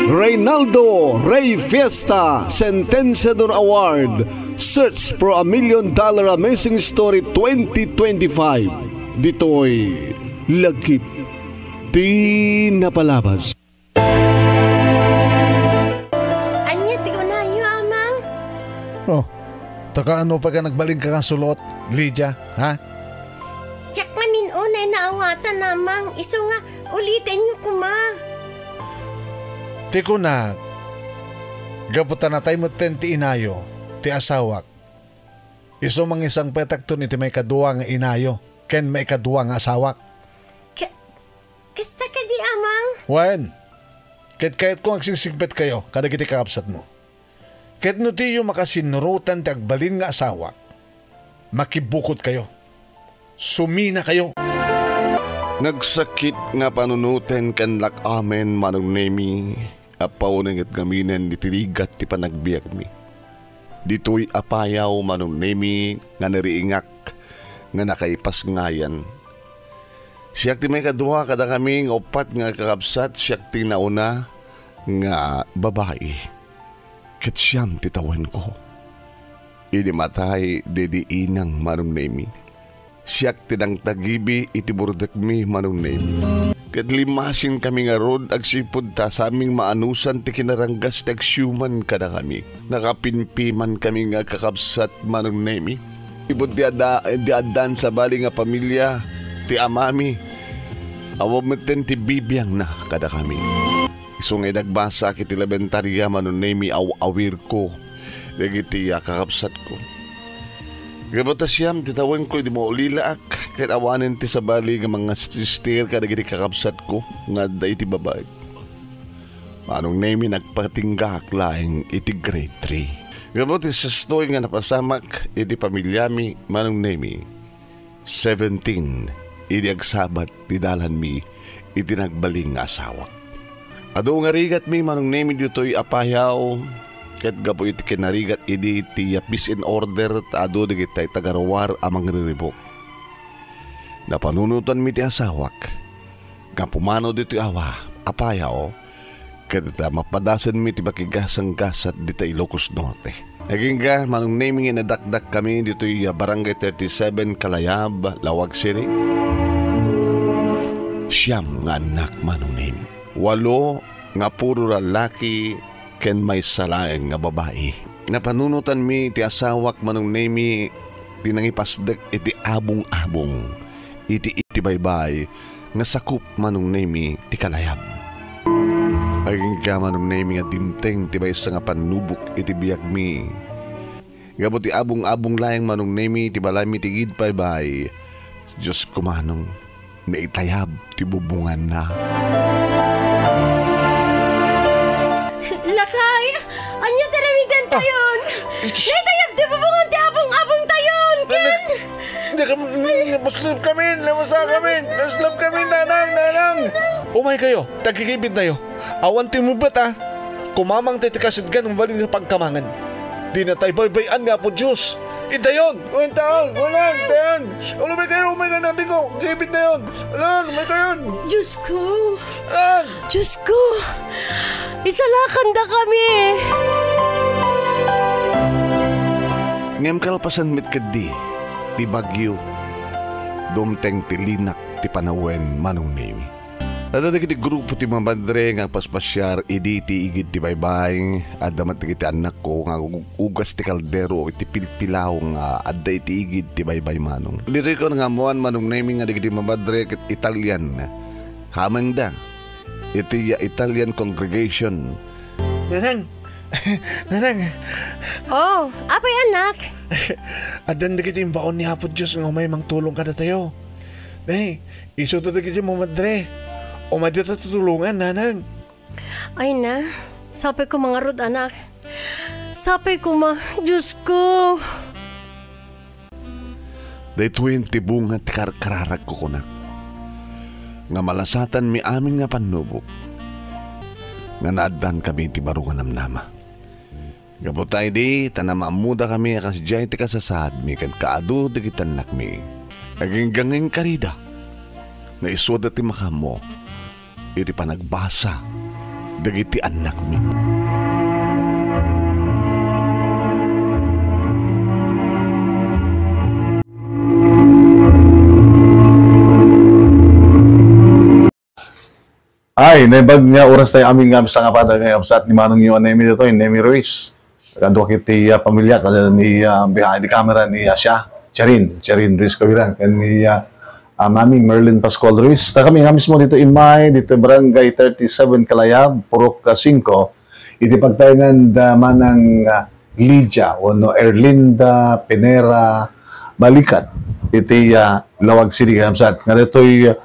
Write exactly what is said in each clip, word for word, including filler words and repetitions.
Reynaldo Rey Fiesta Sentenciador Award, Search for a Million Dollar Amazing Story twenty twenty-five. Ditoy lagip ti napalabas. Ania ti kunayo, Amang? Oh, ta kaano pay ka nagbalin ka nga sulot, Lydia, ha? Diak ngamin unay naawatan, Amang. Isu nga, ulitenyo koma. Ti kunak, gapu ta natay metten ti inayo, ti asawak. Isu mangisangpetakton iti maikadua nga inayo ken maikadua nga asawak. Ka-, kasta kadi, Amang? Wen, ket kayatko nga agsigsigpetkayo kadagiti kakabsatmo. Ket no diyo makasinnurotan ti agbalin nga asawak, makibukodkayo. Suminakayo. Nagsakit nga panunoten ken lak-amen, Manong Nemi, a paunenget ngaminen iti rigat ti panagbiagmi. Ditoy a payaw, Manong Nemi, nga nariingak nga nakaipasngayan. Siak ti maikadua kadakami nga uppat nga kakabsat, siak ti nauna nga babai. Ket siam ti tawenko. Idi matay daydi inang, Manong Nemi, siak ti nangtagibi iti burdekmi, Manong Nemi. Ket limmasinkami ngarud agsipud ta saming maanusan ti kinaranggas ti agsiuman kadakami. Nakapimpimankami nga kakabsat, Manong Nemi. Ipud ti adda-, di addaan sabali nga pamilya ti amami, awan metten ti bibiangna kadakami. Isu nga idi agbasak iti labentaria, Manong Nemi, aw-awirko dagiti, ah, kakabsatko. Gapu ta siam ti tawenko idi maulilaak, ket awanen ti sabali nga mangastister kadagiti kakabsatko nga adda iti babaek. Manong Nemi, nagpatinggaak laeng iti grade three. Gapu ti sastoy nga napasamak iti pamiliami, Manong Nemi, seventeen idi agsabat ti dalanmi iti nagbalin nga asawak. Adu nga rigatmi, Manong Nemi, ditoy a payaw, ket gapu iti kinarigat idi ti peace and order ta adu dagiti tagaruar a mangriribuk. Napanunotanmi ti asawak nga pumanaw ditoy awa a payaw, ket ta mapadasenmi ti makigasanggasat dita Ilocos Norte. Agingga, Manong Nemi, nga nadakdakkami ditoy, ah, Barangay thirty-seven, Kalayab, Laoag City. Siam nga annak, Manong Nemi. Walo nga puro lalaki ken maysa laeng nga babai. Napanunotanmi ti asawak, Manong Nemi, ti nangipasdek iti abong-abong, iti, iti baybay nga sakup, Manong Nemi, ti Kalayab. Agingga, Manong Nemi, nga dimteng ti maysa nga pannubok iti biagmi. Gapu ti abong-abong laeng, Manong Nemi, ti balaymi ti igid baybay. Diosko, Manong, naitayab ti bubonganna. Lakay, ania ti aramidentayon? Ah, it's Naitayab ti bubongan ti abong-abongtayon, ken? Hindi kami, nabuslop kami, nabusa kami, nabuslop kami, nanang, nanang. Umaykayo, tagkikibitnayo. Awan ti mubbet, a. Kumamangta ti kasidgan, mabalin nga pagkamangan. Dinatay baybay-an ni Apo Dios. Intayon! Intayon! Wala! Intayon! Umay kayo! Umay kayo! Nabi ko! Gibit na yon! Alan! Umay kayo! Diyos ko! Alan! Diyos ko! Isalakanda kami! Ngem kalpasan met ketdi ti bagyo, dumteng ti linak ti panawen, Manong Nemi. Adda dagiti grupo ti mamadre nga agpaspasiar idi ti igid ti baybay. Adda met dagiti annakko nga ug-, ugas ti kaldero iti pilpilaw nga adda iti igid ti baybay, Manong. Ditoy ko nangammuan, Manong Nemi, nga dagiti mamadre ket Italian. Kamengda iti Italian congregation. Nanang! Nanang! Oh, apay, anak? Addan dagiti imbaon ni Apo Dios nga umay mangtulong kadatayo. Nay, isu dagiti mamadre. Umay dita tutulongan, nanang. Ay na, sapay ko mangarud, anak. Sapay ko ma-, Diyos ko. Daytoyen ti bunga ti karkararagko, kunak, nga malasatanmi amin nga pannubok, nga naaddankami iti baro nga namnama. Gapu ta idi ta namammudakami a kasdiay ti kasasaadmi ken kaadu dagiti annakmi, agingga nga inkarida nga isuda ti makaammo iti panagbasa dagiti annakmi. Ay, naimbag nga oras tayo amin nga sangapada nga absat ni Manong Yo Nemi dito, Nemi Ruiz. Kadua kiti, ah, pamilya, kada ni, ah, behind the camera ni, ah, siya, Charin, Charin Ruiz Kawilang, ken ni, ah, ah, Mami Merlin Pascual Ruiz. Ta kami nga mismo dito imay, dito Barangay thirty-seven Kalayab, Purok, ah, singko, iti pagtaengan da Manang, ah, Lydia, wenno Erlinda Pinera Balikat, iti, ah, Laoag City, kabsat. Nga ditoy, ah,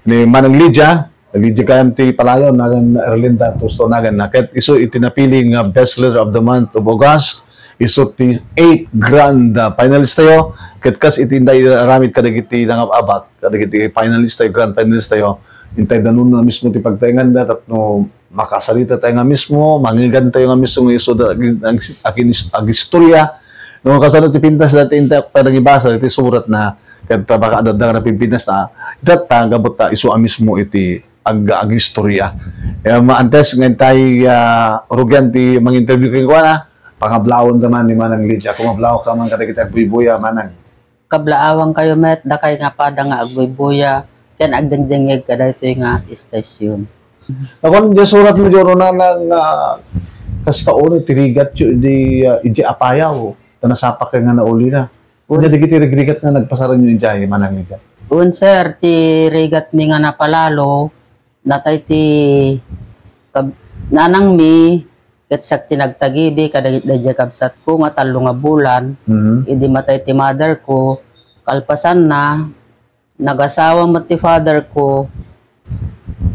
ni Manang Lydia, Lydia kayam ti palayon, nagan Erlinda, tusto nagan na. Ket isu iti napili nga Best Leader of the Month of August, isu ti eight grand, ah, finalist tayo. Ket kas iti inday aramid kadagiti nangab-abak, kadagiti finalist tayo, grand finalist tayo, intay danuna mismo ti pagtaenganda tapno makasarita tayo nga mismo, mangigan tayo nga mismo nga isu da, ag-, ag-, ag-, agistorya. No, kasano ti pintas dati intay panagibasa, ti surat na, ket baka adda nga napinpinas na, itatta, gabut ta isu a mismo iti ag-, agistorya. Eh, maantes nga intay, ah, rugian ti manginterview kenkuana, pangablaawanda man ni Manang Lydia. Kumablaawka man kadagiti agbuybuya, Manang. Kablaawankayo met, dakay nga pada nga agbuybuya, ken agdengdengngeg kadaytoy nga istasyon. Nakuan, diay surat mo, Joro, na, na nga kasta uno, ti rigatyo, idi, ah, idi apayaw, ta nasapak nga naulina. Wen- Anya dagiti rigrigat nga nagpasaranyo idiay, Manang Lydia? Wen, sir, ti rigatmi nga napalalo, natay ti kab-, nanangmi, ket siak ti nagtagibi kadagiti kabsatko nga tallo nga bulan. Mhm. Idi matay ti mother ko, kalpasanna, nagasawa met ti father ko,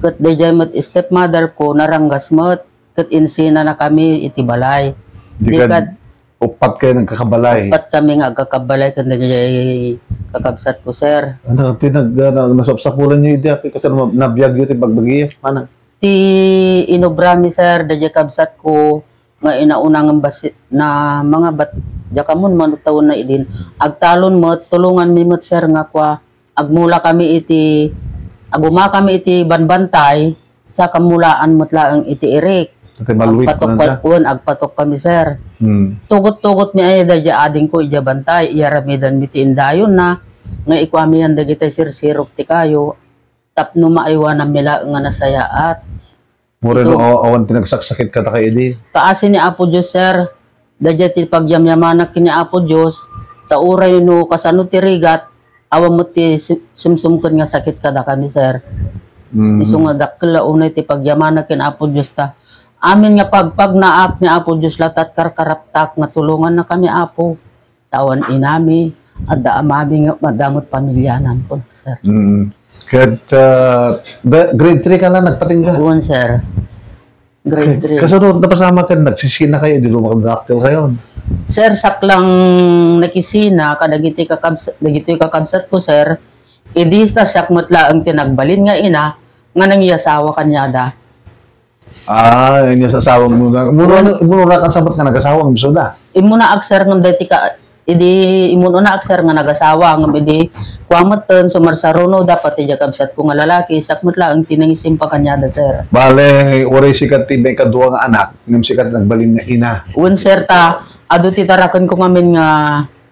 ket daydiay met stepmother ko, naranggas met, ket insinanakami iti balay. Di Di kad-, kad-, uppat kayo nagkakabalay? Uppat kami nga agkakabalay ken daydiay kakabsat ko, sir. Ano, ti nag-, na-, nasapsapulan nyo idi, ati, kasano ma-, nabiag yo ti bagbagiyo, manang? Ti inubrami, sir, daydiay kabsat ko nga inauna nga basi-, na mga bat-, diak ammo no mano tawenna idin. Agtalon met, tulonganmi met, sir, nga kua, agmula kami iti, aguma kami iti banbantay, sa kamulaan met laeng iti irik. Iti malwit. Agpatok nanda? Wen, agpatok kami, sir. Hmm. Tugot-tugotmi aya daydiay adingko idiay bantay, iyaramidanmi ti indayonna, nga ikuami yan dagiti sirsirok ti kayo, tapno maaywananmi laeng nga nasayaat. Mura no, ito, aw-, awan ti nagsaksakit kadakayo idi? Kaasi ni Apo Dios, sir. Daydiay ti pagyamyamanak ken ni Apo Dios, ta uray no kasano ti rigat, awan met ti si-, sumsumken nga sakit kadakami, sir. Mm. Isu nga dakkel a unay ti pagyamanak ken Apo Dios ta. Amin nga pagpagnaak ni Apo Dios latta ti karkaraptak nga tulongannakami, Apo. Awan inami, adda amami nga madamot pamilyanan ko, sir. Mm. Ket, ah, da-, grade three ka lang nagpatingga? Wen, sir. Grade three. Kasano, napasamak ken nagsisina kayo, di lumakadakkel kayo? Sir, saklang nakisina, kadagiti kakabs-, dagitoy kakabsat ko, sir. Idi ta siak met laeng ti nagbalin nga ina, nga nangiyasawa kaniada. Ah, inyo sa asawa mo na. Muna, muna kan sabat nga nagasawa, ang bisoda. Imuna ak, sir, ngem daytoy ka, idi imuna ak, sir, nga nagasawa, ngem idi kuametten, sumarsaruno, dapat ti kabsat ko nga lalaki, siak met laeng ti nangisimpa kaniada, sir. Bale, uray sikat ti may kadua nga anak, ngem sikat nagbalin nga ina. Wen, sir, ta, adu ti taraken ko ngamin nga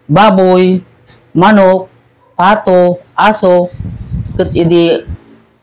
baboy, manok, pato, aso, ket idi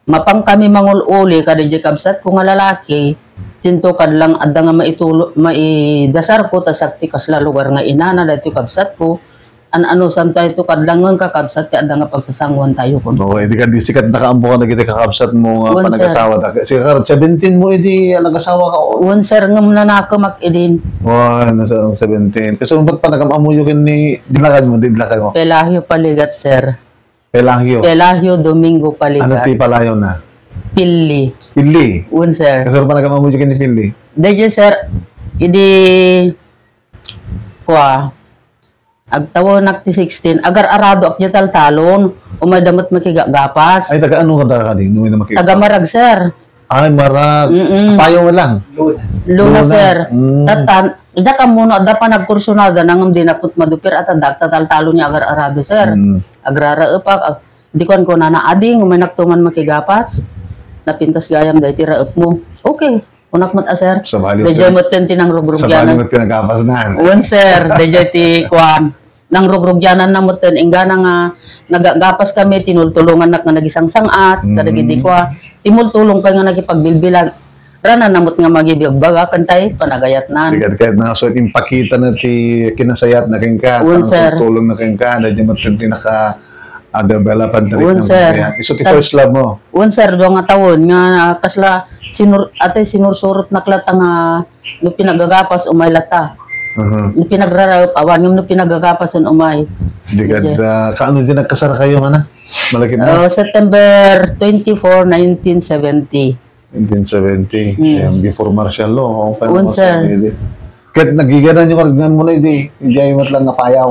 Mapang kami mangul-uli kadaydiay kabsatko nga lalaki, tinto kadlang adda nga maitulo-, maidasarko ta sakti kasla lugar nga inana daytoy kabsatko. An-ano santo ito kadlang ngem kakabsat ti adda nga pagsasanguan tayo kun. Oo, idi kadi sikat nakaampo ka dagiti kakabsat mo nga, wen, sir, panagasawa ta. Sikat seventeen mo idi, ah, nagasawa ka, oh. Wen, sir, ngem nanakemak idin. Wen, nasa seventeen. Kasi umpat pa nagam-amuyo ken ni, di lakay mo, di lakay mo. Pelagio Paligat, sir. Pelagio. Pelagio Domingo Paligat. Ano ti palayo na? Pilli. Pilli? Un, sir. Kasano pa nagamamuyo ken ni Pilli? Daydiay, sir, idi, kua, agtawenak ti sixteen, agar-arado ak diay taltalon, umay da met makigagapas. Ay, taga ano ka, taga kadi? Nung ina makigagapas? Taga Marag, sir. Ay, Marag. Mm-mm. Apayaw lang. Luna, sir. Luna. Mm. Tatan, diak ammono, adda panagkursunada, ngem di naput madupir, at adda agtataltalo nga agar-arado, sir. Mm. Agraraepak, ag-, di kuan kunana, "Adi, ngumaynak tuman makigapas." napintas gayam daytoy raepmo. Okay. Kunak met a, sir. Sabali Dayjay met. Metten ti Sabali nangrugrugianan. Met ti nagapasnan. Wen, sir. Dayjay ti kuan. Nangrugrugiananna metten, inggana nga nagagapas kami, tinultulongannak nga nagisangsang-at, Mm. kadagidi kua. Timultulong pay nga nakipagbilbilag. Rananna met nga magibagbaga, ken tay panagayatnan. Di ket, ket nga, so, impakitana ti kinasayatna kenka, Wen, sir. Tulongna kenka, dayjay metten ti naka-, ah, develop and Wen, treatment sir. Kaya, isu ti Tad- first love mo. Wen, sir, dua nga tawen nga, ah, kasla sinur-, atay sinursurotnak latta nga no pinagagapas, umay latta. Aha. No pinagraraep, awan, ngem no pinagagapasen, umay. Di kad, Dayjay. Ah, kaano di nagkasar kayo, mana? Malakip mo? Oh, September twenty-four, nineteen seventy. Nineteen seventy. Hmm. Ayan, before martial law. Okay, Wen, martial sir. Law, di. Ket nagiganan yung karagnan mo na, di. Di ay matlang napayaw.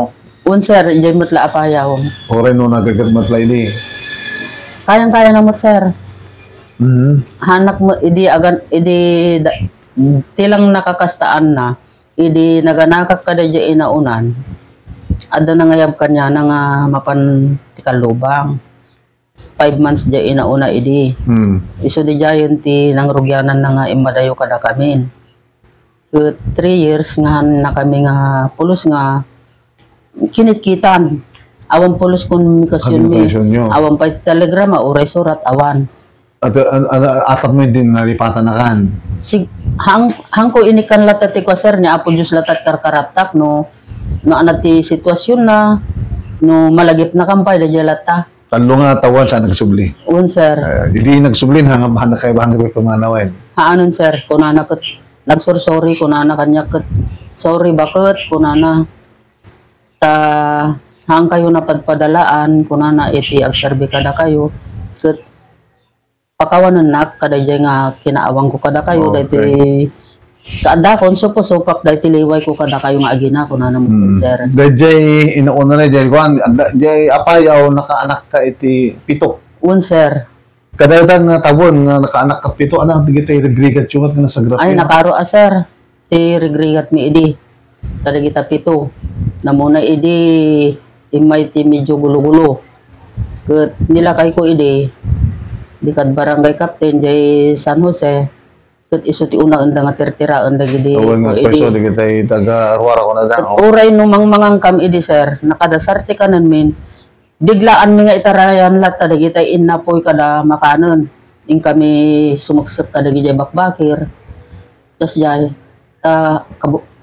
Wen, sir, idiay met la a payaw. Uray no nagagat met la idi. Kayang-kaya na met, sir. Mhm. Hanak met idi agan-, idi da-, ti lang nakakastaan na, idi naganakak kada diay inaonan, adda nangayab kaniana nga mapan ti kallubang. Five months diay inauna idi. Hmm. Isu diayen ti nangrugiananna nga immadayo kadakamin. Ket three years nga hannakami nga pulos nga kinitkitan. Awan pulos komunikasionmi. Komunikasionyo. Awan pay ti telegrama, uray surat, awan. At, an-, an-, atap mo din nalipatan na kan? Sig-, hang-, hangko inikkan latta ti kua, sir, ni Apo Dios latta ti karkaraptak, no, no, ano ti sitwasyon na, no, malagip na kampay, da latta. Tallo nga tawen sa nagsubli. Un, sir. Eh, idi nagsubli, hanga, hanga kayo, hanga kayo pamanawen. Haanon, sir? Kunana ket, nagsursori, kunana kaniak ket, "Sorry, baket?" kunana. Ta, "Haan kayo napadpadalaan," kunana, "iti agserbi kadakayo." Ket, pakawanennak kadaydiay nga kinaawangko kadakayo, Okay. daytoy kaadakon, suposupak daytoy liwayko kadakayo nga agina, kunana met, Hmm. sir. Daydiay inauna na, daydiay kuan, adda, daydiay apayaw, nakaanakka iti pito. Un, sir. Kadayta nga tawen nga nakaanakka pito, anak, dagiti rigrigat ket nga nasagrap Ay, ket. Nakaro a, sir. Ti rigrigatmi idi, kadagita pito. Namuna idi, immay ti medyo gulo-gulo. Ket nilakayko idi, di kad barangay captain, jay San Jose. Ket isu ti unaenda nga tirtiraen dagidi Awan nga ko idi. Preso, dagitay taga Aruara ko na da, Ket oh. Uray no mangmangangkam idi, sir, nakadasar ti kanenmin, biglaanmi nga itarayan latta dagitay innapoy kada makanen. Inkami sumeksek kadagijay bakbakir. Kasjay, ta, kabu-,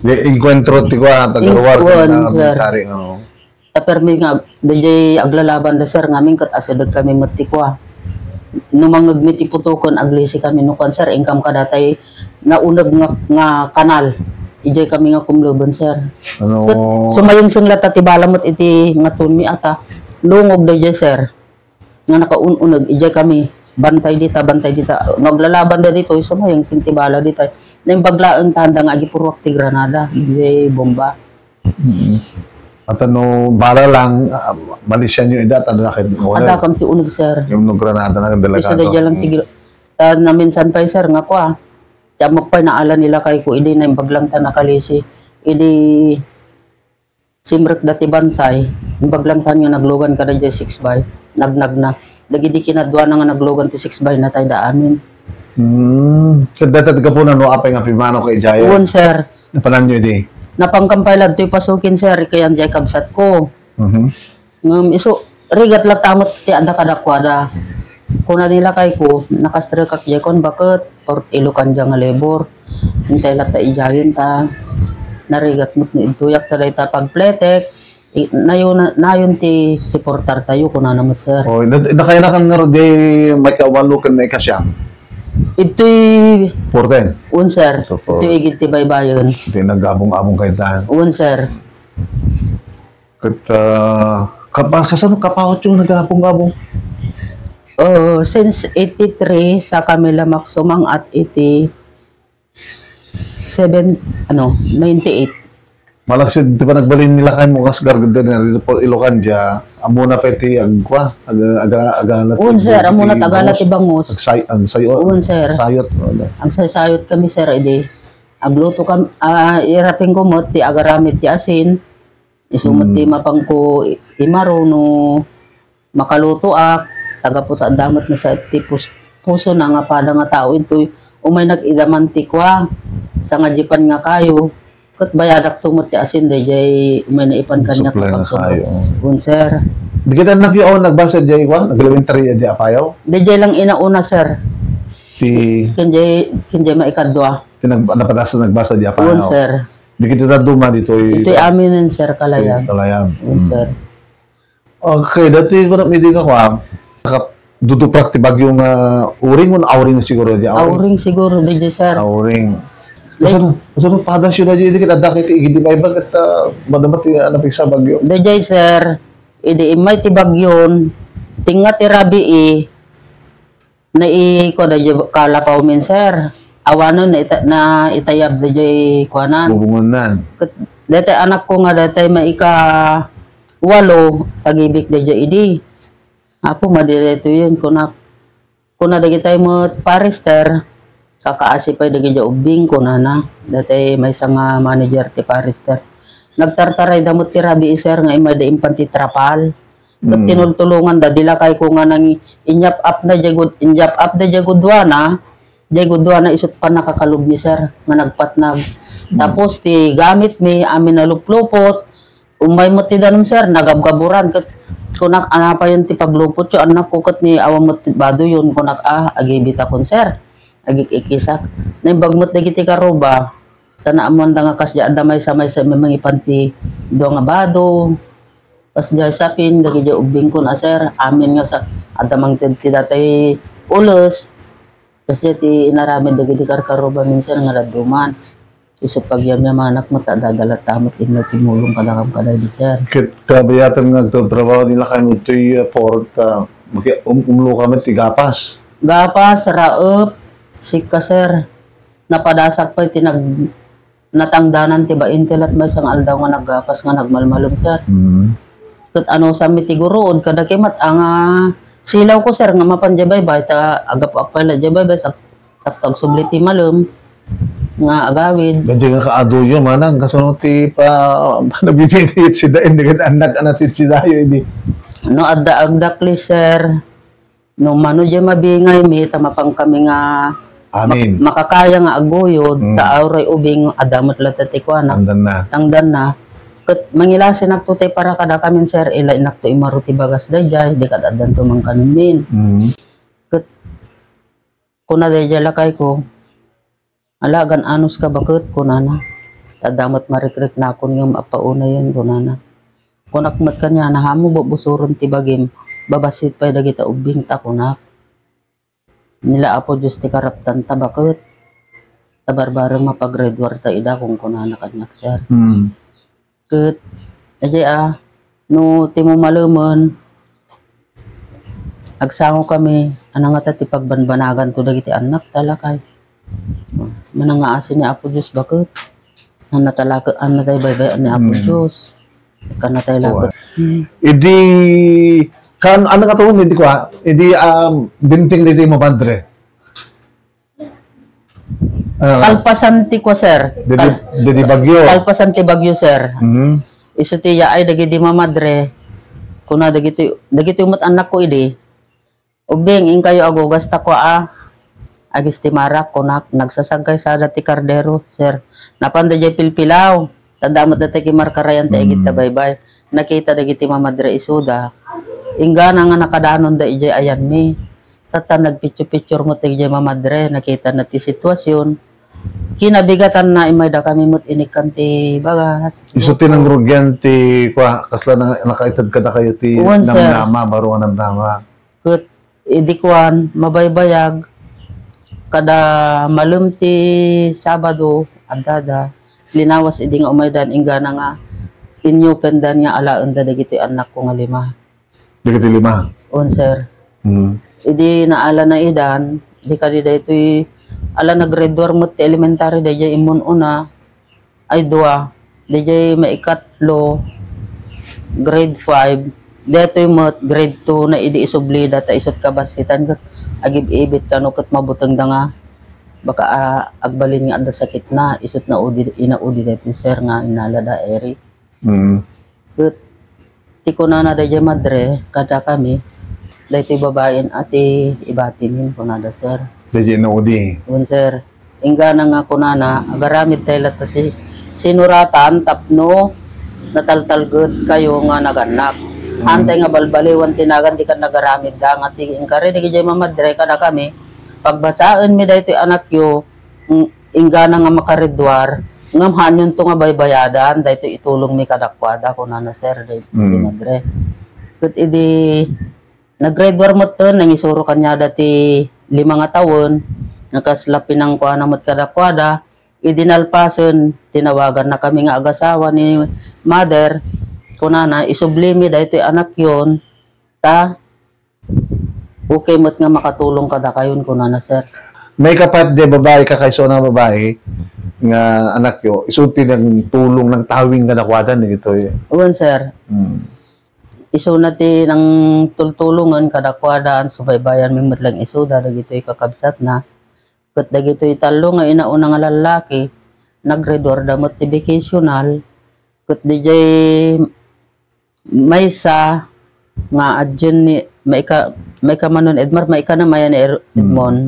Di, encuentro ti kua, taga Ruar, Inkuan, na sir. Military, ano. Ta permi nga, dayjay aglalaban da, sir, ngamin ket asideg kami met ti kua. No mangngegmi ti putoken, aglisi kami no kuan, sir, inkam kadatay nauneg nga, nga kanal. Ijay kami nga kumleben, sir. Ano? Ket sumayengseng latta ti bala met iti ngatunmi ata. Lungog dayjay, sir. Nga nakaun-uneg, ijay kami, bantay dita, bantay dita. No aglalaban da ditoy, sumayengseng ti bala dita. Naimbag laeng ta, anda nga agipurruak ti granada, ijay bomba. Mm. At ano, bala lang, ah, malisyan nyo ida, at ano, nakit-, Adda kam ti uneg, sir. Yung no granada na, Isu delikado. Dayjay lang ti gil-, ta, naminsan pay, sir, nga kua. Ti ammok pay naala nilakayko, idi naimbag lang ta nakalisi. Idi Simrek da ti bantay, imbag lang tan nga naglugan kada jay six by, nagnagna. Dagidi kinaduana nga naglugan ti six by, natay da amin. Hmm. Ket dayta ti gapuna no apay nga pimmano ka idiay? Wen, sir. Napananyo idi? Napangkampay ladtoy pasukin, sir, ikayan jay kabsat ko. Mhm. Ngem isu, rigat latta met ti adda kadakuada. Kuna ni lakayko, nakastrekak jay kon baket, or Ilocandia nga labor. Intay latta idiayen ta narigat met no idtoyak ta dayta pagpletek. I-, nayon, nayon ti suportar tayo, kunana met, sir. Oh, na-, nakailakan nga ro di maikawalo ken maikasiam? Ittoy Fourteen? Un, sir. Ito po. Ittoy igid ti baybayon. Iti nagabong-abong kaytan. Un, sir. Ket, ah, kapa-, kasano kapawat yung nagabong-abong? Oh, since eighty-three, sa kami lamak sumang-at iti seven, ano, ninety-eight. Malaksid ti panagbalin nila kay mo kas gargad na rin po Ilocandia, amuna pa iti agkwa, aga-, aga-, agalat Un, ti sir, amuna ti agalat ti bangus. Agsay-, agsayot. Un, sir. Agsayot, wala. Agsaysayot kami, sir, idi. Agluto kam-, ah, irapin ko met ti agaramid ti asin. Isu met ti Hmm. mapangko i-, imaro no makalutoak, Tagaputa damet na sa ti pus-, puso na nga pada nga tao intoy umay nag-idaman ti kua, sangajipan nga kayo, ket bayadakto met ti asin dayjay umay naipan kaniak nga Supply na pagsubo. Kayo. Un, sir. Di kita nakyo awan nagbasa jay kua, nag-elementary jay apayaw? Dayjay lang inauna, sir. Ti Ken jay, ken jay maikadua. Ti nag-, napadas nagbasa jay apayaw. Un, sir. Di kita duma ditoy Ito'y aminen, sir, kalayam. Kalayam. Un, Mm. sir. Okay, dati ko na midi nga kuan. Naka-, duduprak ti bagyo nga uring, un auring siguro di auring. Auring siguro di, sir. Auring. Like Saan, saan padas yun na di, di kita dakit, igidi may bagat, ah, madama ti, ah, napigsa bagyo. Dayjay, sir, idi immay ti bagyon, tinga ti rabii, Nai-, kuan, dayjay kalapawmin, sir. Awanen na ita-, na itayab dayjay kuanan. Bubungonan. Ket daytay anakko nga daytay maika walo, tagibik dayjay idi. Apo, madi daytoyen, kunak. Kuna dagitay met Forester, kakaasi pay dagiti ubbing, kunana. Daytay maysa nga manager ti Forester. Nagtartarayda met ti rabii, sir, nga immayda impan ti trapal. Ket Mm. tinultulonganda, di lakay ko nga nang inyap-apna diay gud-, inyap-apda diay guduana, diay guduana isut' pannakakalubmi, sir, nga nagpatnag. Mm. Tapos ti gamitmi, amin naluplupot, ummay met ti danum, sir, nagabgaburan, ket kunak, "Ania payen ti paglupotyo, annakko, ket ni awan met ti badoyon," kunak, "Ah, agibitakon, sir." Agik-ikisak. Naimbag met dagiti karuba, ta naammoanda nga kasdiay adda maysa-maysa mangipan ti dua nga bado. Kasdiay sapin, dagiti ubbingkon a, sir, amin nga sa-, adda mangted ti datay ules. Kasdiay ti inaramid dagiti karkarubamin, sir, nga dadduma. Isu pagyamyamanak met, adda latta met immay tumulong kadakam kadaydi, sir. Ket kabayatan nga agtrabaho nila kaymo toy, ah, port, ah, maki-, um-, umlo ka met ti gapas. Gapas, raep, sika, sir. Napadasak pay ti nag-, natangdanan ti bain ti lat maysa nga aldaw nga naggapas nga nagmalmalem, sir. Mm. Ket anusanmi ti guruod, kadakami met, anga, silaw ko, sir, nga mapan diay baybay, ta agapuak pay la diay baybay, sak-, sakto agsubli ti malem nga agawid. Dayjay nga kaadoyo, manang, kasano ti pa-, nabibingit sida, hindi ka anak, anak, sidayo, hindi. No, adda agdakli, sir. No mano diay mabingaymi, ta mapankami nga Amin. mak-, makakaya nga agguyod, Mm. ta uray ubing, adda met latta ti kuana. Tangdanna. Tangdanna. Ket mangilasinakto ti para kadakamin, sir, ilainakto immaro ti bagas dayjay, di kad-addanto mangkanmin. Mm. Ket kuna dayjay lakayko, "Ala, agan-anos ka baket," kunana. "Adda met marikriknakon ngem apaunayen," kunana. Kunak met kaniana, "Ammo, bubusoren ti bagim, babassit pay dagita ubbingta," kunak. "Ni la Apo Dios ti karaptanta baket. Ta barbareng mapa-grade war ta ida," kunkunana kaniak, sir. Hmm. Ket, ajay a, no ti mumalemen, agsangokami, ania ngata ti pagbanbanaganto dagiti annakta, lakay. Manangngaasi ni Apo Dios baket. Ania ta laket, ania tay baybay-an ni Apo Hmm. Dios. Ania tay laket. Idi, kan, ania nga tuon, idi kua, idi, um, dimteng diti mamadre. Ah. Kalpasan ti kua, sir. Didi, Kal-, didi bagyo. Kalpasan ti bagyo, sir. Mhm. Isu ti yaay dagidi mamadre. Kuna dagiti, dagiti met annakko idi. "Ubbing, inkayo agugas ta kua a." Agistimarak, kunak, nagsasagkaysada ti kardero, sir. Napan dayjay pilpilaw. Ta adda met datay kimarkarayan ti agid ta Hmm. baybay. Nakita dagiti mamadre isuda. Inggana nga nakadanonda idiay ayanmi. Tatta nagpicture-picture met dagiti mamadre, nakitana ti situasion. Kinabigatanna, immaydakami met inikkan ti bagas. Isu ti nangrugian ti, kua, kasla nang-, nakaited kadakayo ti Wen, sir. Namnama, baro nga namnama. Ket idi kuan, mabaybayag, kada malem ti Sabado, addada, linawas idi nga umaydan, inggana nga inyupendan nga alaenda dagiti annakko nga lima. Dagiti lima? Un, sir. Mm. Idi naalana idan, di kadi daytoy, ala, nag-grade one met ti elementary, dayjay immun-una, ay dua. Dayjay maikatlo, grade five. Daytoy met, grade two na idi isublida ta isut' kabassitan ket agib-ibit kano ket mabutengda nga baka, ah, agbalin nga adda sakitna, isut' naudi, inaudi daytoy, sir, nga inalada Eric. Mm. Ket ti kunana dayjay madre kadakami, daytoy babaen a ti ibatimin, kunada, sir. Daytoy inaudi. Wen, sir. Inggana nga kunana, agaramid tayo latta ti sinuratan tapno nataltalget kayo nga nagannak. Mm. Antay nga balbaliwan ti nagan ti kan nagaramid da nga ti inkari dagiti mamadre kadakami, pagbasaenmi daytoy anakyo, mm, inggana nga makareduar, ngem haanyonto nga baybayadan daytoy itulongmi kadakuada, kunana, sir, daytoy Mm. madre. Ket idi nagreduar metten, nangisuro kaniada ti lima nga tawen, nga kasla pinangkuana met kadakuada, idi nalpasen, tinawagannakami nga agasawa ni mother, kunana, "Isublimi daytoy anakyon, ta okay met nga makatulong kadakayon," kunana, sir. Maikapayat diay babai, kakaisuna a babai, nga anakyo, isu ti nangtulong, nangtawing kadakuada, dagitoy. Wen, sir. Hmm. Isuna ti nangtultulongen kadakuada, subaybayanmi met lang isuda, dagitoy kakabsatna. Ket dagitoy tallo nga inauna nga lallaki, nagreduarda met ti vocational, ket diay maysa nga adjun ni, maika-, maikamanon Edmar, maikanem aya ni Er-, Hmm. Edmond.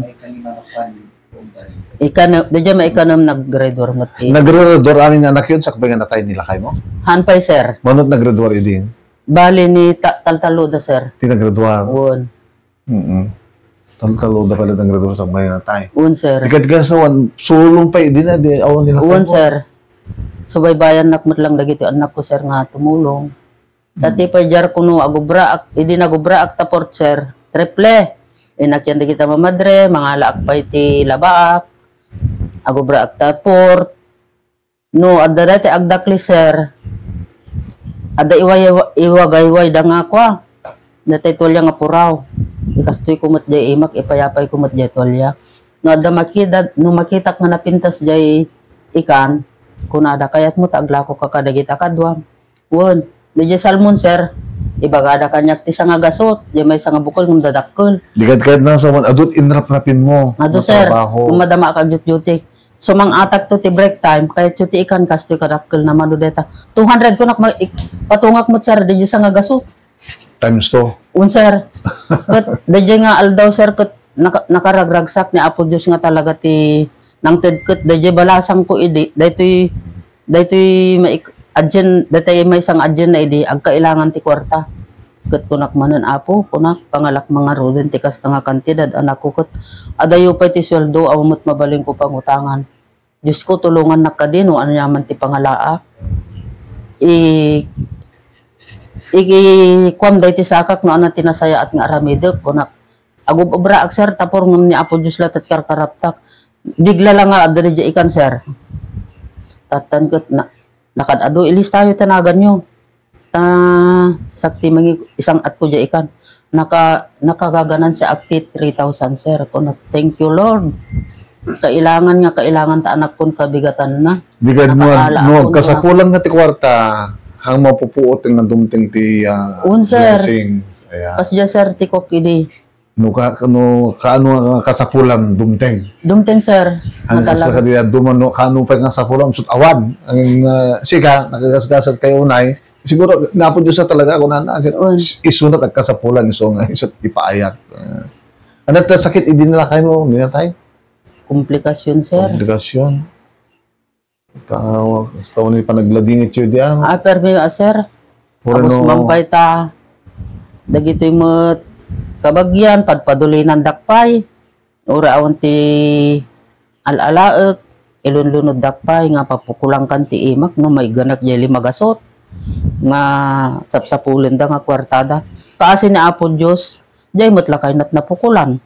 Ikanem, diay maikanem nagreduar met ti. Nagreduar amin nga anakyon, sakbay nga natay ni lakaymo? Haan pay, sir. Mano ti nagreduar idi? Bali ni ta-, taltallo da, sir. Ti nagreduar? Wen. Mm. Taltallo da pay la nagreduar sakbay nga natay. Wen, sir. Di ket kasta, sulong pay idi na, di awan ni lakaymo? Wen, sir. Subaybayannak met lang dagiti annakko, sir, nga tumulong. Ta Hmm. ti pay diak kuno, agubraak, idi nagubraak ta port, sir, triple. Inakyan dagiti mamadre, mangalaak pay ti labaak, agubraak ta port. No adda daytoy agdakli, sir, adda iway-, iwagaywayda nga kua, daytoy tualya nga puraw. Ikastoyko met diay imak, ipayapayko met diay tualya. No adda makita, no makitak nga napintas diay ikan, kunada, "Kayatmo ta aglakoka kadagita kaduam?" Wen, diay salmon, sir, ibagada kaniak ti sangagasut, diay maysa nga bukol ngem dadakkel. Di ket kayat na salmon, adu ti inraprapinmo. Adu, sir. Trabaho. Ngem madama a kagdiutdiutik. Sumang-atakto ti break time, kayatyo ti ikan, kastoy kadakkel na mano dayta. Two hundred kunak, ma-, ik-, patungak met, sir, diay sangagasut. Times two. Wen, sir. Ket diay nga aldaw, sir, ket naka-, nakaragragsak ni Apo Dios nga talaga ti nangted ket diay balasangko idi, daytoy, daytoy maik-, adjun, daytoy maysa nga adjunna idi, agkailangan ti kuarta. Ket kunak manen, "Apo," kunak, "pangalak mangaruden ti kasta nga kantidad, anakko, ket adayo pay ti sueldo, awan met mabalinko pangutangan. Diosko, tulongannak kadi no aniaman ti pangalaak. I-, i-, ikuam daytoy sakak no ania ti nasayaat nga aramidek," kunak. Agub-ubraak, sir, tapor ngem ni Apo Dios la ti karkaraptak. Bigla la nga adda diay ikan, sir. Tattan ket na-, nakad-adu, "Ilistayo ti naganyo. Ta sakti mangi-, isang-atko diay ikan. Naka-, nakagaganansiaak ti three thousand, sir." Kunak, "Thank you, Lord. Kailangan nga, kailangan ta anakkon kabigatanna." Di ket no, no agkasapulan nga ti kuarta, haan mapupuot nga dumteng ti, ah, Wen, sir. Blessing. Ayan. Kasdiay, sir, ti kuak idi. No ka-, no kaano nga kasapulan, dumteng. Dumteng, sir. Ang talaga. Kadi, adu man, no, kaano pay nga sapulan, sut awan. Ang, ah, sika, nakagasgasat kayo unay. Siguro, ni Apo Dios na talaga, kunana, Wen. Isu na tagkasapulan, isu nga, isu ipaayak. Ah. Ano ta sakit, idi na lakaymo, di na tayo? Komplikasyon, sir. Komplikasyon. Tawag, basta ni panagladingit yu diyan. Ah, permi, ah, sir. Puro. Tapos no, mampay ta, dagitoy met kabagian, padpadulinandak pay. Uray awan ti al-alaek, ilunlunoddak pay nga papukulankan ti imak no maigganak diay limagasut nga sapsapulenda nga kuartada. Kaasi ni Apo Dios, diay met lakay nat napukulan.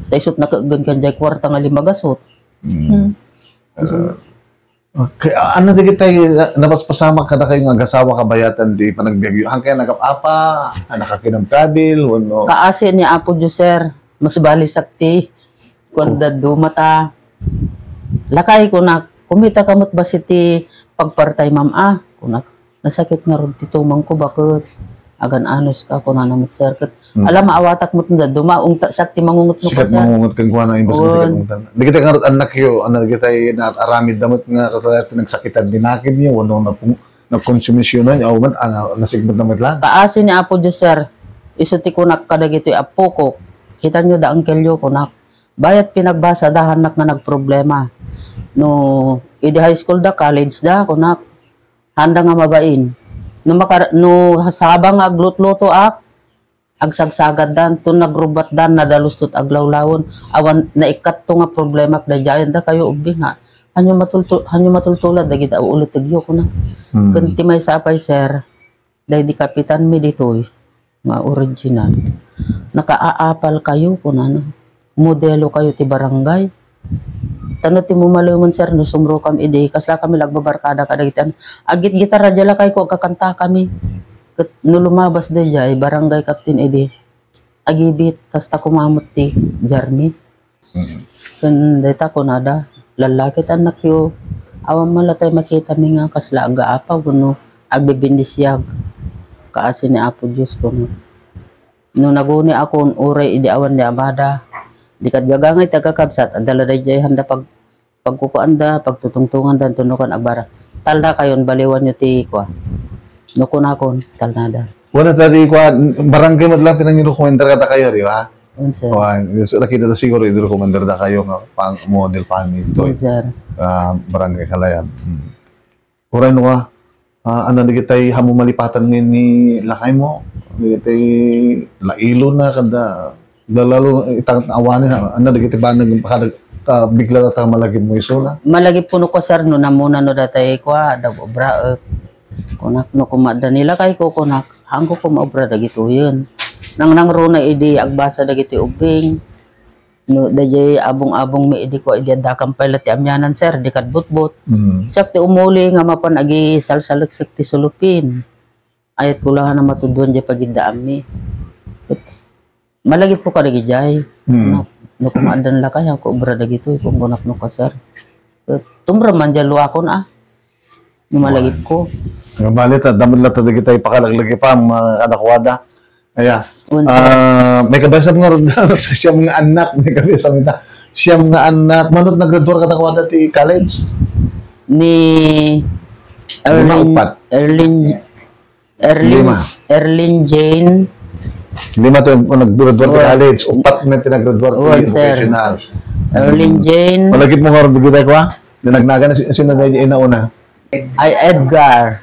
Ta isut nakeggenkan diay kuarta nga limagasut. Hmm. Hmm. Ah, Okay, ah, ano dagiti na-, napaspasamak kadakayo nga agasawa kabayatan ti panagbiagyo? Haan kayo nagap-apa, haan nakakinam kabil, wenno? Kaasi ni Apo Dios, sir. Mas bali sakti. Kuan, oh, dadduma ta. Lakay, kunak, kumita ka met basi ti pagpartay, ma'am, ah. Kunak, nasakit ngarud ti tumangko, baket agan-anos ka, kunana met, sir. Ket Hmm. Ala, maawatak met no dadduma, ungta siak ti mangungot no. Sikat ka, sir. Mangungot kenkuana, imbes nga sikat. Wen. Ungta. Dagiti ngarud annakyo, ano, dagiti naaramidda met nga katayat nagsakitan ti nakemyo, wenno napung-, nagkonsumisyonanyo, awan met, ah, nasigmedna met lang. Kaasi ni Apo Dios, sir. Isu ti kunak kadagitoy appokok, "Kitanyo da, angkelyo," kunak. "Bayat pinagbasa da, hannak nga nagproblema. No idi high school da, college da," kunak. "Handa nga mabain. No makar-, no saba nga aglutlutoak, agsagsagatdan, ton nagrubbatdan, nadalus tot aglawlawen. Awan naikatto nga problemak daydiayen." "Dakayo ubing, ha. Hanyo matulto-, hanyo matultulad dagiti ulitegyo," kunak. Hmm. Ken ti maysa a pay, sir, daydi kapitanmi ditoy nga original. "Nakaaapal kayo," kunana. "Modelo kayo ti barangay. Tano ti mumalemen, sir, no sumrokam idi, kasla kami la agbabarkada kadagiti an-, aggitgitar a dia lakay ko, agkakanta kami." Ket no lumabas daydiay, barangay captain idi, agibit, kasta koma met ti jarmi. Mm. Ken dayta kunada, "Lallaki ti annakyo, awan man latay makitami nga kasla agaapaw wenno agbibindisiag kaasi ni Apo Dios," kuno. No naguni akon, uray idi awan ni amada, di ket gagangay ti agkakabsat, adda la daydiay handa pag-, pagkukuanda, pagtutungtunganda, tunukan agbara. "Talna kayon, baliwanyo ti kua." No kunakon, talnada. Wala ta di kua, barangay met lang ti nangidokumenter kadakayo, di ba? Wen, sir. Wen, so, nakita ta siguro, idokumenter da kayo nga pang-, model family to, Wen, eh. Sir. Ah, barangay Kalayan. Hmm. Uray no ka, ah, ano, dagitay hamu malipatan ngayon ni lakay mo? Dagitay lailo na, kada, lalo, itang awanen, ha? Ano, dagitay ba nagpakadag-, ah, bigla na ta malagip mo isuna? Malagip kuno ko, sir, no namuna no datay kua, dag-obra, eh. Kunak, no kumadda ni lakay ko, kunak, "Haanko koma obra dagitoyen." Nangnangruna idi agbasa dagiti ubbing. No, daydiay abong-abong mi idi kua, idi addakam pay la ti amianan, sir, di kad butbot. Mm. Siak ti umuli nga mapan agisalsaleksek ti sulupin. Ayat ko lang a matudwan diay pagiddaammi. Malagip ko kadagijay. Mm. No, no kumaddan lakay, haanko obra dagitoy, kun kunak no ka, sir. Tumra man diay luakon, ah. No malagip ko. Nga bali ta, damod la ta dagitay pakalaglagipan, mga kadakuada. Aya. Wen, sir. Ah, may kabasam nga rod-, siyam nga anak, may kabasam ita. Siyam nga anak, manot naggraduar kadakuada ti college? Ni Lima, Erlin, upat. Erlin, Erlin, Lima. Erlin Jane. Lima to yung naggraduar ti Wen. College, upat na ti naggraduar ti Wen, sir. Vocational. Erlin Jane. Malagip mo nga rod-, dagitay kua? Dinagnagan na si-, sino na yung inauna? Ay, Edgar.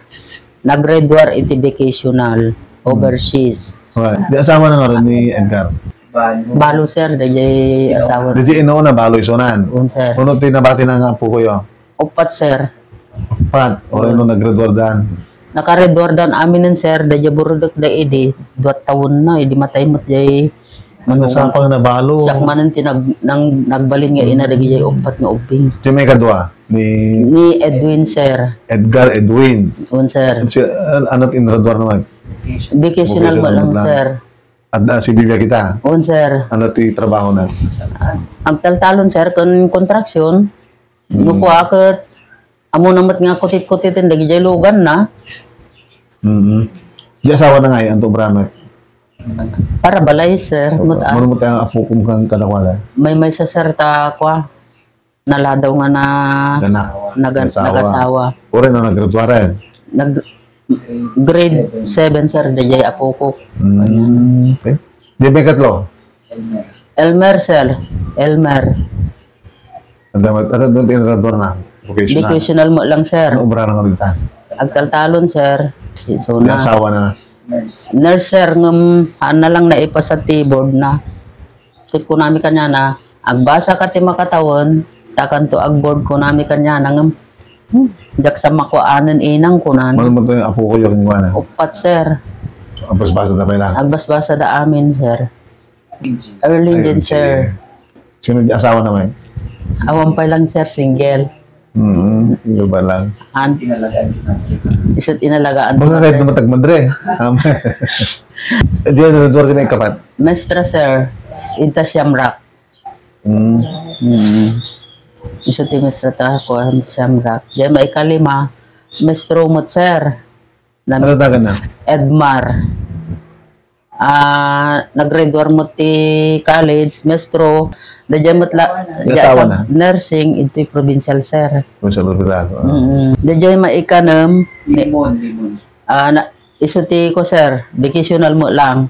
Naggraduar iti vocational, Hmm. overseas. Right. Di asawa na nga rod ni Edgar? Balo, sir, daydiay asawa. Daydiay inauna, balo isunan. Wen, sir. Ano ti nabati na nga apo ko yun? Upat, sir. Upat. Uray no naggraduar dan? Naggraduar dan aminen, sir, daydiay Borodok da idi, dua tawen na, idi matay met diay Ano, manugang. Saan pang nabalo? Siak manen ti nag-, nang, nagbalin nga ina dagiti upat nga ubbing. Ti may kadua? Ni Ni Edwin, sir. Edgar Edwin. Un, sir. Si, an-, ano ti ingraduar naman? Vocational Vocational mo lang, mo lang. Sir. At, ah, si Bibia kita? Un, sir. Ano ti trabaho na? Agtaltalon, sir, kun construction. No Mm. kua ket, amo na met nga kutit-kutiten dagiti lugan na. Mm-mm. Di asawa na nga, eh, anto obra met? Para balay, sir. Met, ah. Mano met ang apo kung kang kadakwada? May, may sa, sir, ta, kua, naladaw nga na, Ganak. nagan-, Nagasawa. nagasawa. Uri na naggraduar, eh? Nag-, grade seven, sir, daydiay apo ko. Mm, okay. Di may katlo? Elmer, sir. Elmer. Ang dapat, ano doon, tinrador na? Vocational. Vocational mo lang, sir. Ano obra na nga dito? Agtaltalon, sir. Isuna. May asawa na. Nurse, sir, ngem, haan na lang naipasa ti board na. Ket kunami kaniana, "Agbasa ka ti makatawen, sakanto ag-board," kunami kaniana, ngem, hmm, diak sa makuanen inang, kunan. Mano mo to yung apo ko yung kuwan, ah? Upat, sir. Agbasbasa na pala? Agbasbasa da amin, sir. Erlin Ay, din, sir. Sino di asawa naman? Awan pa lang, sir, single. Mm, single pa lang. An-, isa't inalagaan ko, sir. Baka kahit naman tagmadre. Am-, diyan na nagduwar ka may kapat? Mestra, sir. Inta Shamrock. Mm. Mm. Isa ti mestra ta ko, Shamrock. Diyan may kalima, Mestra Umot, sir. Na Ano tagan na? Edmar. Ah, naggraduar mo ti college, mestro. Daydiay met la, May asawa na? Nursing, ito'y provincial, sir. Provincial hospital, ah. Mm. Daydiay maikanem, ni-, Limon, limon. Ah, na, isu ti ko, sir, vocational mo lang.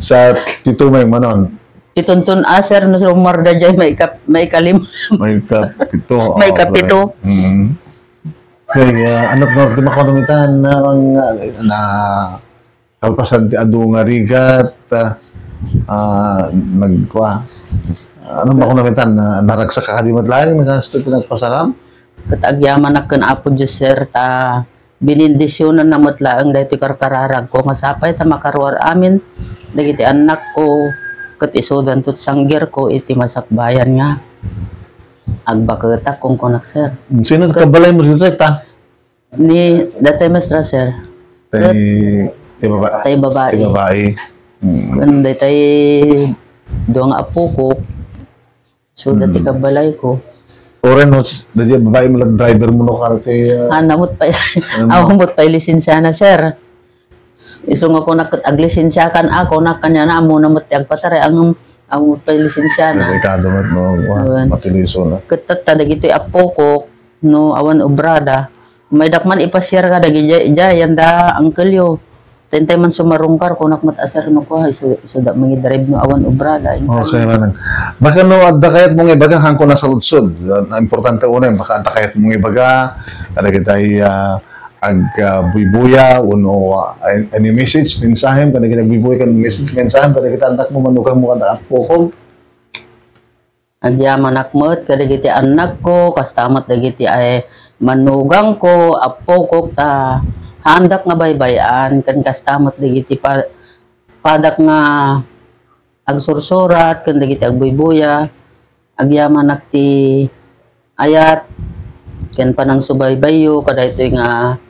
Sa pito manen. Piton ton, ah, sir, no, sumar daydiay, maikap-, maikalima. Maikapito. Oh, maikapito. Correct. Mm. Okay, ah, ano, no, di makuha naman tayo na, na, na, kalpasan ti adu nga rigat, ah, ah, nagkua. Ano makuha naman tayo na, naragsak ka di met laeng, nagasto pinagpasalam? Ket agyamanak ken Apo Dios, sir, ta benendisionanna met laeng daytoy karkararagko nga sapay ta makaruar amin dagiti annakko ket isudanto ti sanggirko iti masakbayan nga agbaketak, kunkunak, sir. Sino ti kabalaymo ditoy, ta? Ni, daytoy maestra, sir. Tay, tay baba-, tay babae. Tay babae. Mm. Ken daytoy dua nga apokok. So, dati, mm, kabalayko. Uray no, daydiay babae mo lang driver mo no, karo ti, ah, ah, namot pay, ano? Awan met pay lisensiana, sir. Isu nga kunak ket aglisensiakan a, kunak kaniana, ammona met ti agpataray, ngem awan met pay lisensiana. Delikado met no, wa, awan. Matiliso na. Ket tatta, dagitoy apokok, no awan obrada, maydak man ipasiar kadagiti jay-, jayan da, uncle yo. Tentay man sumarungkar, kunak met a, sir, no kua, isu-, isuda mangidrive no awan obrada. Okay, manang. Baka no, adda kayatmo nga ibaga, haanko nasaludsod. Ah, importante unay, baka adda kayatmo nga ibaga, kadagitay, ah, ag, ah, buybuya, wenno, ah, any message, mensahem, kadagitay agbuybuya, ken message, mensahem, kadagitay annakmo, manugangmo, ken appokom. Agyamanak met kadagiti annakko, kasta met dagiti ay manugangko, appokok, ta haandak nga baybay-an, ken kasta met dagiti pa-, padak nga agsursurat ken dagiti agbuybuya. Agyamanak ti ayat ken panangsubaybayyo kadaytoy nga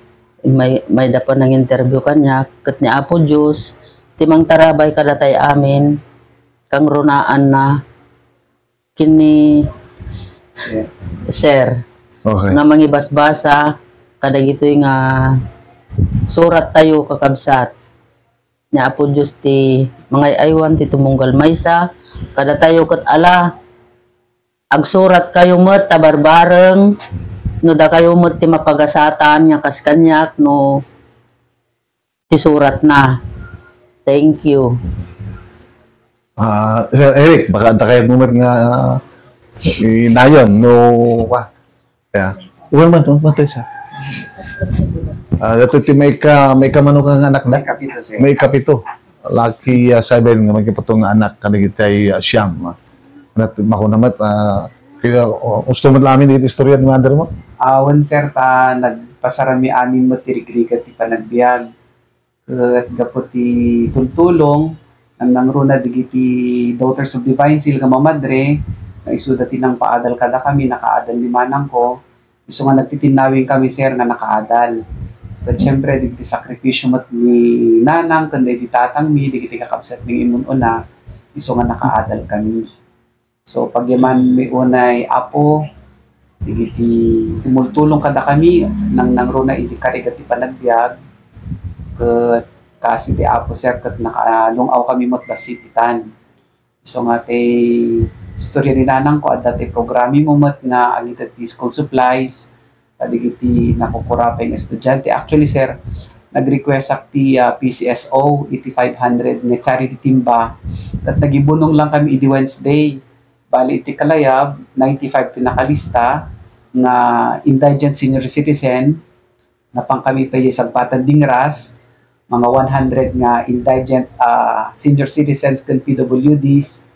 may, mayda pananginterview kaniak, ket ni Apo Dios ti mangtarabay kadatay amin, kangrunaanna ken ni Sir. Okay. Nga mangibasbasa kadagitoy nga surattayo, kakabsat. Ni Apo Dios ti mangay-aywan ti tumunggal maysa kadatayo ket ala Agsurat kayo met ta barbareng, no dakayo met ti mapagasatan nga kas kaniak no ti suratna. Thank you. Ah, Sir Eric, baka adda kayat mo met nga, ah, inayon, no, ah, yeah. Uwan man, uwan man tayo, sir. Ah, dato ti may ka, may kamano ka nga anak na? May kapito, sir. May kapito. Lucky, ah, seven nga may kapito nga anak, kadagiti, ah, siyam, ah. Nat-, makuna met, ah, kaya, oh, gusto mo lang amin dito istorya ni mother mo? Awan, sir, ta nagpasarami amin mo ti rigrigat ti panagbiag. Ket gapu ti tultulong, nanangruna dagiti Daughters of Divine Seal nga mamadre, nga isuda ti nangpaadal kadakami, nakaadal ni manangko. Isu nga nagtitinnawing kami, sir, nga nakaadal. Ket siyempre, dagiti sakripisyo met ni nanang ken dagiti tatangmi, dagiti kakabsatmi nga immun-una, isu nga nakaadal kami. So, pagyamanmi unay, Apo, dagiti tumultulong kadakami, nanangruna iti karigat ti panagbiag, ket kaasi ti Apo, sir, ket nakalung-aw kami met bassit itan. Isu nga ti istorya ni nanangko, adda ti programmi mo met nga agited ti school supplies, kadagiti nakukurapay nga estudiante. Actually, sir, nag-request ak ti, ah, P C S O iti five hundred nga charity timba. Ket nagibunong lang kami idi Wednesday. Bali, iti Kalayab, ninety-five ti nakalista nga indigent senior citizen. Napan kami pay sagpatan dingras, mga one hundred nga indigent, ah, senior citizens ken P W Ds,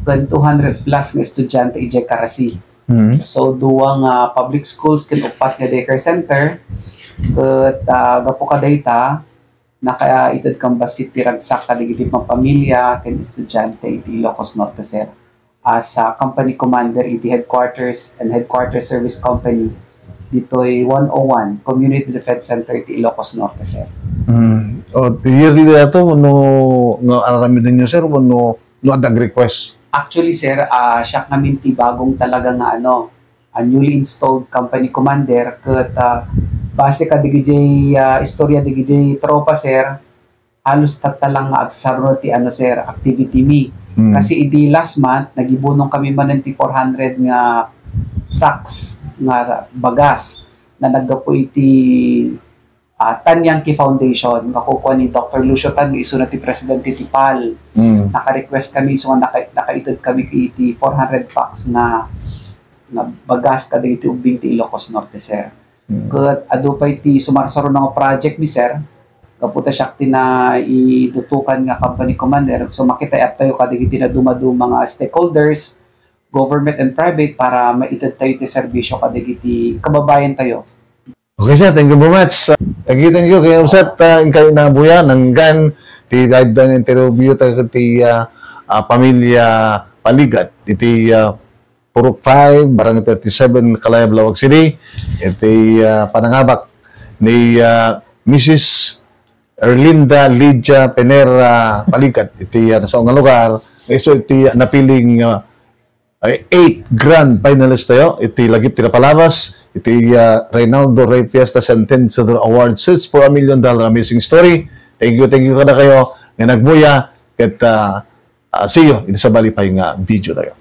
ken two hundred plus nga estudiante idiay Carasi. Mm. So, duwa nga public schools ken upat nga daycare center, ket, ah, gapu kadayta, nakaited kan bassit ti ragsak kadagiti pamilya ken estudiante iti Ilocos Norte, sir. As a company commander iti headquarters and headquarters service company ditoy one oh one Community Defense Center iti Ilocos Norte, sir. Mm. O, yearly ato no, no aramiden nyo, sir, wenno no adda request? Actually, sir, ah, siak ngamin ti bagong talaga nga ano, a newly installed company commander ket, ah, base kadagiti, ah, istorya dagiti tropa, sir, halos tatta lang nga agsarno ti ano, sir, activity mi. Mm. Kasi idi last month, nagibunong kami manen ti four hundred nga sacks nga bagas na naggapu iti, ah, Tan Yankee Foundation nga kukua ni Doctor Lucio Tan nga isuna ti presidente ti pal. Mm. Naka-request kami, so nga naka-, nakaited kami iti four hundred packs nga, nga bagas kadagiti ubbing ti Ilocos Norte, sir. Mm. Ket adu pay ti sumarsaro nga project mi, sir. Gapu ta siak ti naidutokan nga company commander. So, makitaat tayo kadagiti naduma-duma nga stakeholders, government and private, para maited tayo ti serbisyo kadagiti kababayan tayo. Okay, sir. Thank you very much. Thank you, thank you. Kaya, sir, uh, kayo na buya, nanggan, ti live dan interview ta ti, uh, uh, pamilya Paligat, iti, uh, Purok five, Barangay thirty-seven, Kalayab, Laoag City. Iti, ah, panangabak ni, ah, Missus Erlinda Lydia Penera Paligat. Iti, ah, nasa nga lugar. Isu iti, ah, napiling, ah, ay, eight grand finalist tayo. Iti lagip ti napalabas. Iti, ah, Reynaldo Rey Fiesta Sentenciador Award, Search for a Million Dollar Amazing Story. Thank you, thank you kada kayo nga nagbuya. Ket, ah, Ah, see you in sabali pay nga video tayo.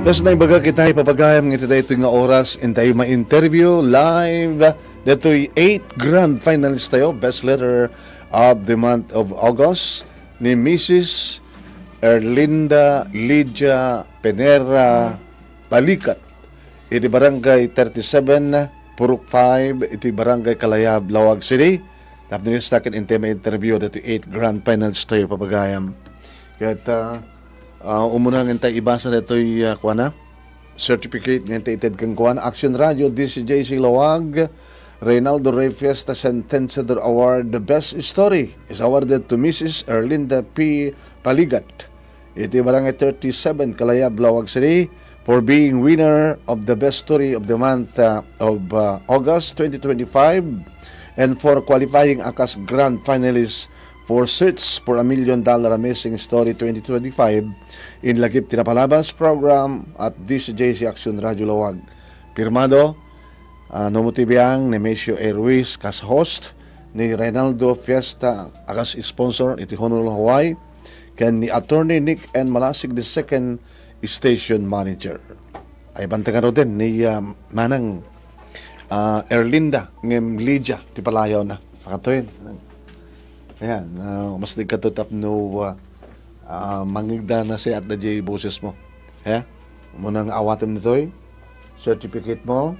Yes, naibaga kita ipapagayam nga iti daytoy nga oras, intayo ma-interview live daytoy eight grand finalist tayo, best letter of the month of August, ni Missus Erlinda Lydia Penera Balikat. Iti Barangay thirty-seven, Purok five, iti Barangay Kalayab, Laoag City. Tapno ken intay ma-interview dati eight grand finals tayo, papagayam. Ket, ah, ah, umuna nga intay ibasa datoy, ah, kuana, certificate nga intay ited kenkuana. Action Radio, D C J C Laoag, Reynaldo Rey Fiesta Sentenciador Award, the best story is awarded to Missus Erlinda P. Paligat. Iti Barangay thirty-seven, Kalayab, Laoag City, for being winner of the best story of the month, uh, of, uh, August twenty twenty-five, and for qualifying akas grand finalist for Search for a Million Dollar Amazing Story twenty twenty-five in Lagip ti Napalabas program at D C J C Action Radio Laoag. Pirmado, uh, Nomo Tibiang, Nemesio A. Ruiz, kas host, ni Reynaldo Fiesta a kas sponsor iti Honolulu, Hawaii, ken ni Attorney Nick N. Malasig the second station manager. Ay bantay ngaruden ni, ah, Manang, ah, Erlinda ngem Lydia ti palayawna. Pakatoyen. Ayan, ah, mas digkato tapno, ah, ah, mangigda na siya at da jay boses mo. He? Munang awatem nitoy certificate mo.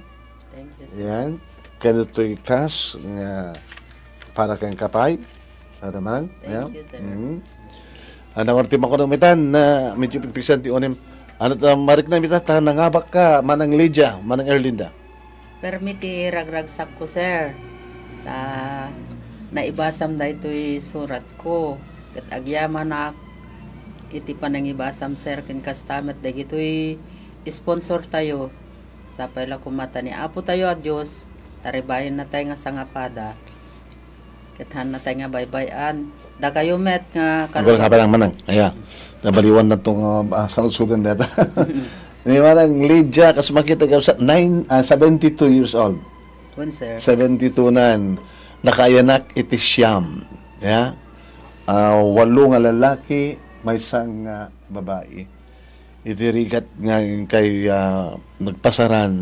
Thank you, sir. Yan. Ken ditoy cash nga para ken kapay. Ano man? Thank you, sir. Mm. Ano nga ti makuno mitan na medyo pigpigsan ti unem. Ano ta marikna mita ta nangabak ka Manang Lydia, Manang Erlinda. Permi ti ragragsakko, sir. Ta naibasam daytoy suratko. Ket agyamanak iti panangibasam, sir, ken kasta met dagitoy sponsor tayo. Sapay la koma ta ni Apo tayo a Dios, taribayen natay nga sangapada. Ket haan natay nga baybay-an. Dakayo met nga Ang gol karon nga lang manang. Aya. Nabaliwan na tong, ah, ah, saludsuden data. Ni Manang Lydia, kas makita ka sa nine, ah, seventy-two years old. Wen, sir. Seventy-two nan. Nakaayanak iti siyam. Ya? Ah, walo nga lalaki, maysa nga babae. Iti rigat nga kay, ah, nagpasaran,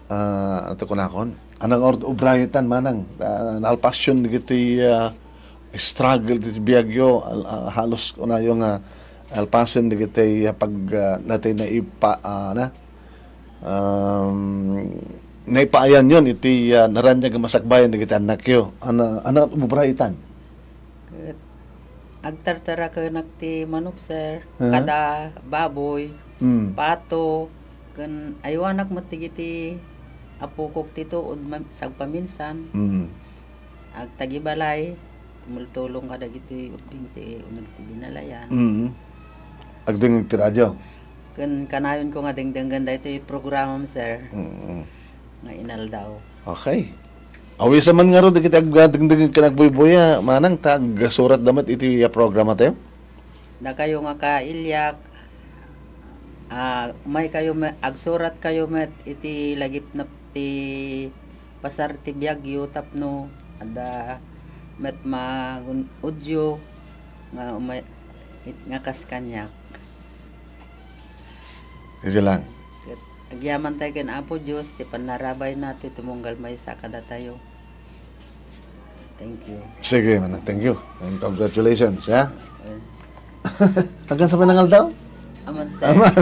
ah, ato kunakon. Anang ord-, obrayo tan manang, ah, naalpasyon dagiti, ah, struggle dagiti biagyo, al-, ah, halos kunayo nga alpasen dagiti, ah, pag, ah, natay naipa-, ah, na, um, naipaayanyon iti, ah, naraniag nga masakbayan dagiti annakyo. Ana-, anang obrayo tan? Ket agtartarakenak ti manok, sir, Aha. kada baboy, Mm. pato, ken aywanak met dagiti apokok ti tuod ma-, sagpaminsan. Mm. Agtagibalay, tumultulong kadagiti ubbing ti uneg ti binalayan. Mm. Agdengngeg ti radio. Ken kanayonko nga dengdenggen daytoy programam, sir, Mm. nga inaldaw. Okay. Awisan man ngarud dagiti agdengdengngeg ken agbuybuya, manang ta agsuratda met iti, ah, programa tayo. Dakayo nga kailiak, ah, umaykayo me-, agsuratkayo met iti lagipnep ti pasar ti biagyo tapno adda met magun-odyo nga umay-, it-, nga kas kaniak. Iti lang. Ket agyamantay ken Apo Dios ti pannarabayna ti tumunggal maysa kadatayo. Thank you. Sige, manang, thank you. And congratulations, ha? Eh. Hanggang sa panangal daw? Aman, sir. Aman.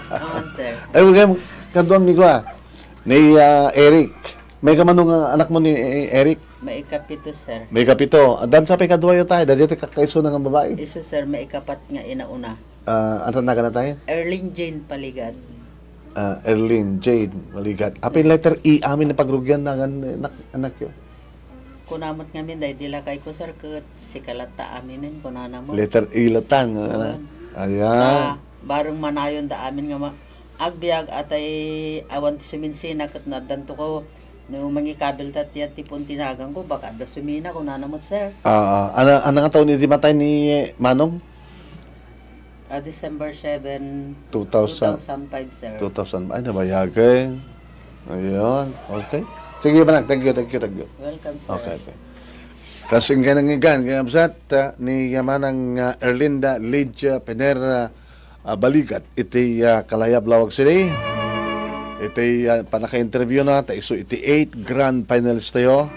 Aman, sir. Ay, huwag kayong kaduang ni Gua. Ni, ah, Eric. May kamano nga anak mo ni, eh, Eric? Maikapito, sir. Maikapito. Dan sa pay kaduayo tayo. Dadi ti kakaiso na nga babae. Isu, sir, maikapat nga inauna. Ah, ano na ka na tayo? Erlene Jane Paligad. Ah, Erlene Jane Paligad. Apay letter E, amin na pagrugian na nga anak, anak yun. Kuna met ngamin, daydi lakayko, sir, ket sika latta aminen, kunana met. Letter E latta, nga, Oo. Ayan. Ah, bareng manayonda amin nga ma-, agbiag, atay awan ti suminsina, ket no addanto ko, no mangikabil ta ti, ti puntinaganko, baka adda sumina, kunana met, sir. Ah, ah. Ano, ano nga taon idi matay ni Manong? Ah, December seven, Two thousand. two thousand five, sir. Two thousand. Ay, nabayagen. Ayun. Okay. Sige, manang. Thank you, thank you, thank you. Welcome, sir. Okay, okay. Kasing kanang igan, kaya absat, ah, ni Yamanang, ah, Erlinda Lydia Penera, ah, Baligat, iti, ah, Kalayab, Laoag City. Iti, ah, panaka-interview na, ta isu iti eight grand finalist tayo.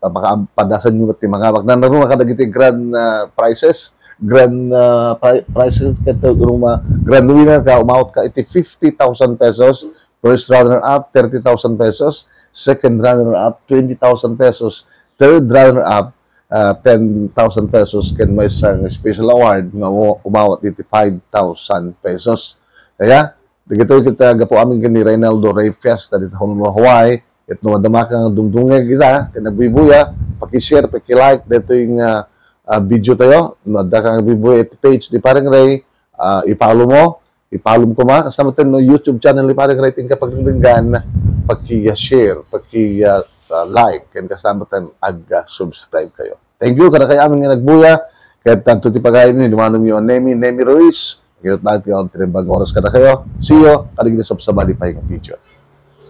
Ta makaam-, padasan nyo ti mangabak. Nanaruna kadagiti grand, ah, prizes, grand, ah, pri-, prizes, ket ruma, grand winner ka, umawat ka iti fifty thousand pesos, first runner-up, thirty thousand pesos, second runner-up, twenty thousand pesos, third runner-up, ah, ten thousand pesos, ken maysa nga special award nga u-, umawat iti five thousand pesos. Kaya, dagitoy ket gapu amin ken ni Reynaldo Rey Fiesta dita Honolulu, Hawaii. Ket no madama ka nga dumdumngeg ita, ken agbuybuya, paki-share, paki-like daytoy nga, ah, video tayo. No adda ka nga agbuybuya iti page ni Pareng Rey, ah, i-follow mo, i-follow mo koma. Kasta met no YouTube channel ni Pareng Rey, ti inka pagdengdenggan, paki-share, paki, ah, like, ken kasta met ag-subscribe kayo. Thank you kadakayo amin nga nagbuya. Ket tanto ti pagayam ni Manong yo, Nemi, Nemi Ruiz. Ngayot bakit kayo ang tinimbang oras kadakayo. See you kadagiti sabsabali pay nga video.